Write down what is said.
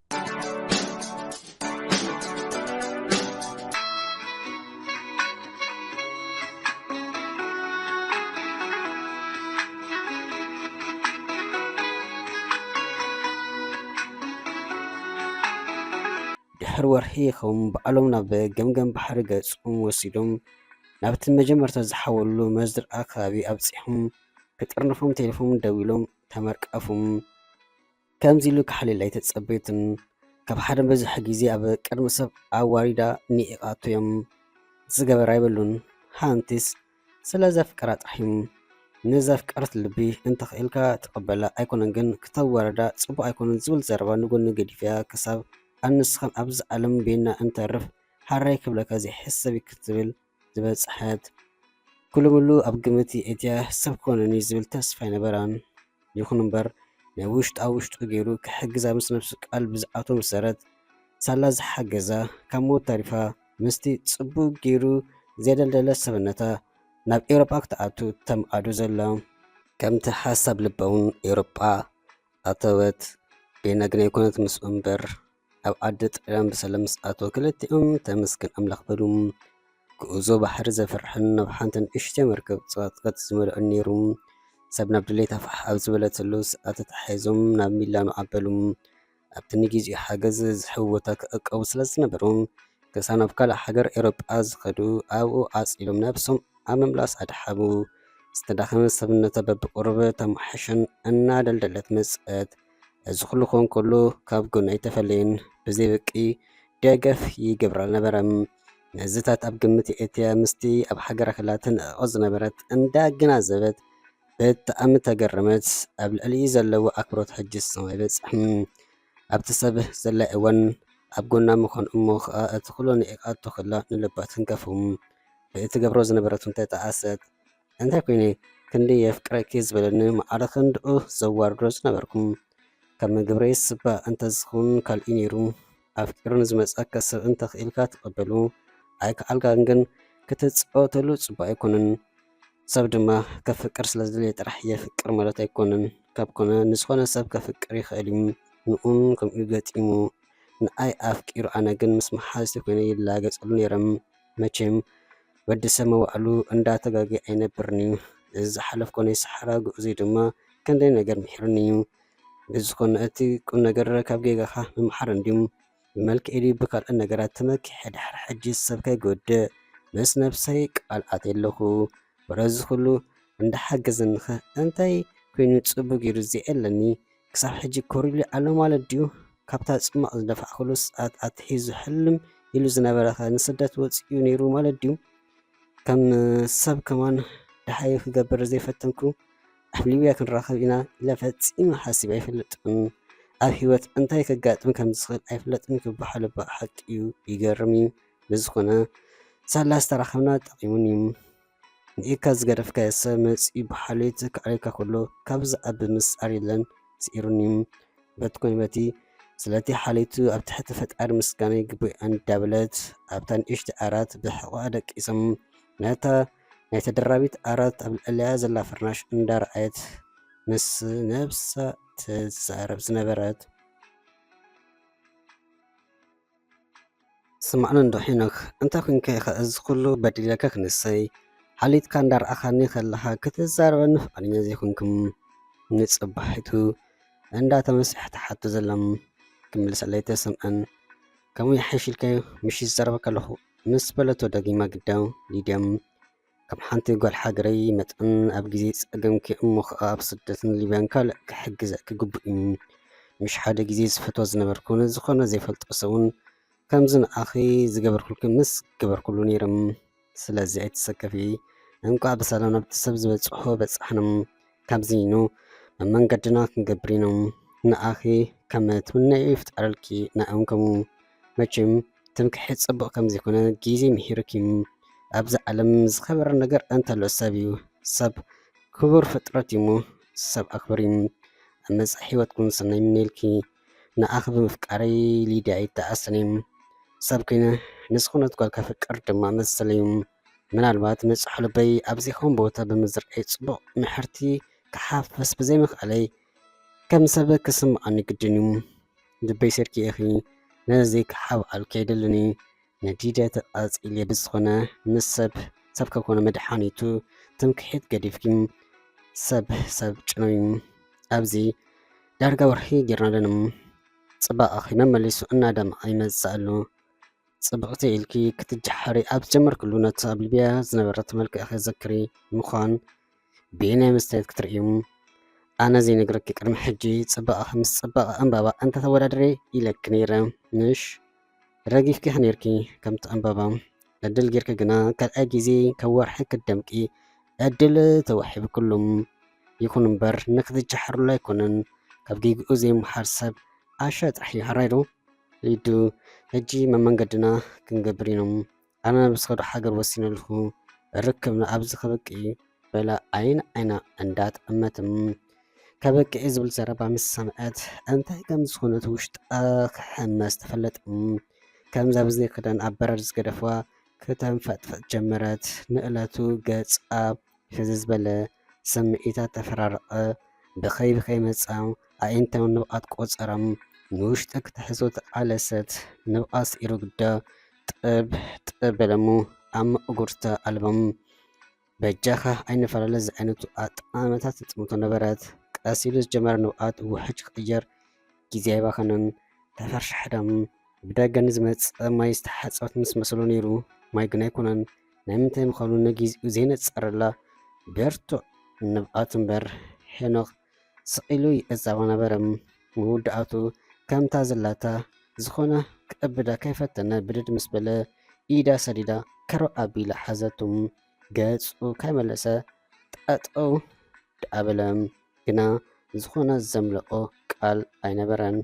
ድሕሪ ወርሒ ይኸውን ባዕሎም ናብ ገምገም ባሕሪ ገጾም ወሲዶም ናብቲ መጀመርታ ዝሓወሉ መዝርዓ ከባቢ ኣብጺሖም ክጥርንፎም ቴሌፎን ደዊሎም ተመርቀፉም። ከምዚ ኢሉ ክሓልየላ ኣይተጸበየትን። ካብ ሓደ በዝሒ ግዜ ኣብ ቅድሚ ሰብ ኣዋሪዳ ንዒቓቶ እዮም። ዝገበር ኣይብሉን። ሓንቲስ ስለ ዘፍቀራ ጥራሕ እዩ። ንዘፍቀረት ልቢ እንተኽኢልካ ትቕበላ ኣይኮነን ግን ክተዋርዳ ጽቡቕ ኣይኮነን ዝብል ዘረባ ንጎኒ ገዲፍያ ክሳብ ኣንስኻን ኣብዚ ዓለም ቤና እንተርፍ ሓራይ ክብለካ ዘይሕሰብ እዩ ክትብል ዝበጽሐት። ኩሉ ምሉ ኣብ ግምት የእትያ ሰብ ክኾነኒ ዝብል ተስፋ ኣይነበራን። ይኹን እምበር ናይ ውሽጣ ውሽጡ ገይሩ ክሕግዛ ምስ ነብሱ ቃል ብዝኣቶ መሰረት ሳላ ዝሓገዛ ካብ ሞት ተሪፋ ምስቲ ጽቡቕ ገይሩ ዘደልደለ ሰብነታ ናብ ኤውሮጳ ክትኣቱ ተምኣዱ ዘላ። ከምቲ ሓሳብ ልባ እውን ኤውሮጳ ኣተወት። ቤና ግን ኣይኮነት ምስኡ እምበር ኣብ ዓዲ ጥልያን ብሰላም ምስ ኣተወ ክልቲኦም ተመስገን ኣምላኽ በሉ። ጉዕዞ ባሕሪ ዘፍርሕን ናብ ሓንቲ ንእሽተይ መርከብ ጸቕጥቅጥ ዝመልኦን ነይሩ። ሰብ ናብ ድሌታ ፋሕ ኣብ ዝበለትሉ ሰዓት ተታሒዞም ናብ ሚላኖ ኣበሉ። ኣብቲ ንግዜኡ ሓገዝ ዝህብ ቦታ ክዕቀቡ ስለ ዝነበሮም ክሳብ ናብ ካልእ ሃገር ኤውሮጳ ዝኸዱ ኣብኡ ዓጺሎም ነብሶም ኣብ ምምላስ ኣድሓሙ። ዝተዳኸመ ሰብነታ በብቑሩብ ተማሓሸን እናደልደለት መጸት። እዚ ኩሉ ክኸውን ከሎ ካብ ጎና ኣይተፈለየን። ብዘይ በቂ ደገፍ ይገብራ ነበረ። ነዚታት ኣብ ግምት የእትያ ምስቲ ኣብ ሃገራ ክላ ትንዕቆ ዝነበረት እንዳገናዘበት ብጣዕሚ ተገረመት። ኣብ ልዕሊኡ ዘለዎ ኣክብሮት ሕጂ ሰማይ በጽሕ። ኣብቲ ሰብ ዘላ እዋን ኣብ ጎና ምዃን እሞ ኸኣ እቲ ኩሉ ንዒቓቶ ከላ ንልባ ትንከፉ። ብእትገብሮ ዝነበረት እውን ተጠኣሰት። እንታይ ኮይነ ክንዲ የፍቅረኪ ዝበለኒ ማዕረ ክንድኡ ዘዋርዶ ዝነበርኩም። ካብ መግብረይ ስባ እንተዝኸውን ካልእ ነይሩ። ኣፍቂሩ ንዝመጸካ ሰብ እንተኽኢልካ ትቐበሉ። ኣይከኣልካን ግን ክትጻወተሉ ጽቡቕ ኣይኮነን። ሰብ ድማ ከፍቅር ስለ ዝደለየ ጥራሕ የፍቅር ማለት ኣይኮነን። ካብ ኮነ ንዝኾነ ሰብ ከፍቅር ይኽእል እዩ። ንኡን ከምኡ ገጢሙ ንኣይ ኣፍቂሩ ኣነ ግን ምስ መሓዝቲ ኮይነ ይላገጸሉ ነይረ። መቸም ወዲ ሰብ መዋእሉ እንዳተጋገየ ኣይነብርን እዩ። እዚ ዝሓለፍኮ ናይ ሰሓራ ጉዕዞይ ድማ ክንደይ ነገር ምሒሩኒ እዩ። ብዝኾነ እቲ ቁም ነገር ካብ ጌጋኻ ምምሓር እንድዩ። ብመልክዕ ድዩ ብካልእ ነገራት ተመኪሐ ድሕሪ ሕጂ ሰብ ከይጎድእ ምስ ነብሰይ ቃል ኣትየ ኣለኹ። ወረ እዚ ኩሉ እንዳሓገዘኒኸ እንታይ ኮይኑ ጽቡቕ ገይሩ ዘየለኒ ክሳብ ሕጂ ኮሪሉ ኣሎ ማለት ድዩ? ካብታ ጽማቕ ዝደፋዕኩሉ ሰዓት ኣትሒዙ ሕልም ኢሉ ዝነበረኸ ንስደት ወጺኡ ነይሩ ማለት ድዩ? ከም ሰብ ከማን ደሃዩ ክገብር ዘይፈተንኩ ኣብ ሊብያ ክንራኸብ ኢና ኢለ ፈጺመ ሓሲበ ኣይፈልጥን። ኣብ ህይወት እንታይ ከጋጥም ከም ዝኽእል ኣይፍለጥን ክበሃል እባ ሓቂ እዩ፣ ይገርም እዩ። ብዝኾነ ሳላ ዝተራኸብና ጠቒሙኒ እዩ። ንኢካ ዝገደፍካዮ ሰብ መጺኡ ብሓልዮት ክኣልየካ ከሎ ካብ ዝኣቢ ምስዓር የለን፣ ስዒሩኒ እዩ። በቲ ኮነ በቲ ስለቲ ሓልዮቱ ኣብ ትሕቲ ፈጣሪ ምስጋና ይግብኦ እንዳበለት ኣብታ ንእሽቲ ዓራት ብሕቖኣ ደቂሶም ነታ ናይ ተደራቢት ዓራት ኣብ ልዕሊኣ ዘላ ፍርናሽ እንዳረኣየት ምስ ነብሳ ትዛረብ ዝነበረት። ስማዕኒ እንዶ ሄኖክ፣ እንታይ ኮንካ ኢኻ እዚ ኩሉ በዲለካ ክንሰይ? ሓሊትካ እንዳረኣኻኒ ከለኻ ክትዛረበኒ ፍቓደኛ ዘይኮንኩም። ንጽባሒቱ እንዳተመስሐ ትሓቶ ዘላ ክምልሰላ ኣይተሰምዐን። ከምኡ ይሓይሽ ኢልካዮ፣ ምሽ ዝዛረበካ ኣለኹ ምስ በለቶ ደጊማ ግዳ ሊድያ። ከም ሓንቲ ጓል ሃገረይ መጠን ኣብ ግዜ ጸገምኪ እሞ ኸኣ ኣብ ስደትን ሊብያን ካልእ ክሕግዘኪ ግቡእ እዩ። ምሽ ሓደ ግዜ ዝፈትዎ ዝነበርኩ ንዝኾነ ዘይፈልጦ ሰብን ከምዚ ንኣኺ ዝገበርኩልኪ ምስ ገበርኩሉ ነይረ። ስለዚ ኣይትሰከፊ። እንቋዕ ብሰላም ናብቲ ሰብ ዝበጽሖ በጻሕና። ካብዚ ኑ መመንገድና ክንገብር ኢና። ንኣኺ ከም ትምነዮ ይፍጠረልኪ፣ ንኣውን ከምኡ። መቸም ትምክሒ ጽቡቕ ከም ዘይኮነ ግዜ ምሂሩኪ እዩ። ኣብዚ ዓለም ዝኸበረ ነገር እንተሎ ሰብ እዩ። ሰብ ክቡር ፍጥረት እዩ እሞ ሰብ ኣኽብሪ። ኣብ መጻኢ ህይወትኩም ሰናይ ይምነየልኪ። ንኣኺ ብምፍቃረይ ሊድያ ኣይተኣሰን እየ። ሰብ ኮይነ ንዝኾነት ጓል ከፍቅር ድማ መሰለይ እዩ። ምናልባት ንጹሕ ልበይ ኣብ ዘይኮን ቦታ ብምዝርኣይ ጽቡቕ ምሕርቲ ክሓፍስ ብዘይምኽኣለይ ከም ሰብ ክስምዓኒ ግድን እዩ። ልበይ ሰርኪ ኢኺ፣ ነዚ ክሓብኣልኪ ኣይደልን። ነዲደ ተቓጺለ ብዝኾነ ምስ ሰብ ሰብ ከኮነ መድሓኒቱ ትምክሒት ገዲፍኪ ሰብ ሰብ ጭነዩ። ኣብዚ ዳርጋ ወርሒ ጌርና ኣለና። ጽባቐኺ መመሊሱ እናደመቐ ይመጽእ ኣሎ። ጽብቕቲ ኢልኪ ክትጀሓሪ ኣብ ዝጀመርክሉ ነቲ ኣብ ልብያ ዝነበረት መልክዕኺ ዘክሪ ምዃን ብናይ መስትያት ክትርእዩ። ኣነ ዘይነግረኪ ቅድሚ ሕጂ ጽባቐኺ ምስ ጽባቐ ዕምባባ እንተተወዳድሪ ኢለኪ ነይረ። ምሽ ረጊፍኪ ነይርኪ ከምቲ ዕምባባ። ዕድል ጌርኪ ግና ካልኣይ ግዜ ካብ ወርሒ ክትደምቂ ዕድል ተዋሂብክሉ። ይኹን እምበር ንክትጀሓርሉ ኣይኮነን። ካብ ጌግኡ ዘይምሓር ሰብ ዓሻ ጥራሕ እዩ። ሕራይ ዶ? ሊዱ፣ ሕጂ መመንገድና ክንገብር ኢና። ኣነ ናብ ዝኸዶ ሃገር ወሲነ ኣለኹ። ርክብና ኣብዚ ከበቂ በላ ዓይኒ ዓይና እንዳጠመትም። ከበቂ ዝብል ዘረባ ምስ ሰምዐት እንታይ ከም ዝኾነት ውሽጣ ክሕመስ ተፈለጥም። ከምዛ ብዘይ ክዳን ኣብ በረድ ዝገደፍዋ ከተንፈጥፈጥ ጀመረት። ንእለቱ ገጻ ፍዝዝ በለ። ስምዒታት ተፈራረቐ። ብኸይ ብኸይ መጻ ኣዒንታውን ንብቓት ቆጸረም። ንውሽጢ ክትሕዞ ተቓለሰት። ንብቓት ስዒሩ ግዳ ጥብ ጥብ በለሙ ኣብ መእጉርታ ኣልበም። በጃኻ ኣይንፈላለ ዝዓይነቱ ኣጠማመታት ትጥምቶ ነበረት። ቀስ ኢሉ ዝጀመረ ንብቓት ውሕጅ ክቕየር ግዜ ኣይባኸነን። ተፈርሻሕዳም ብደገ ንዝመጽእ ማይ ዝተሓጸበት ምስ መሰሎ ነይሩ። ማይ ግን ኣይኮነን። ናይ ምንታይ ምዃኑ ንጊዜኡ ዘይነጸረላ ብርቱዕ ንብቓት እምበር። ሄኖክ ስቕ ኢሉ ይዕዘባ ነበረ። መወዳእቱ ከምታ ዘላታ ዝኾነ ክእብዳ ከይፈተነ ብድድ ምስ በለ ኢዳ ሰዲዳ ከርብ ኣቢላ ሓዘቱ። ገጹ ከይመለሰ ጠጠው ደኣ በለ። ግና ዝኾነ ዘምለቖ ቃል ኣይነበረን።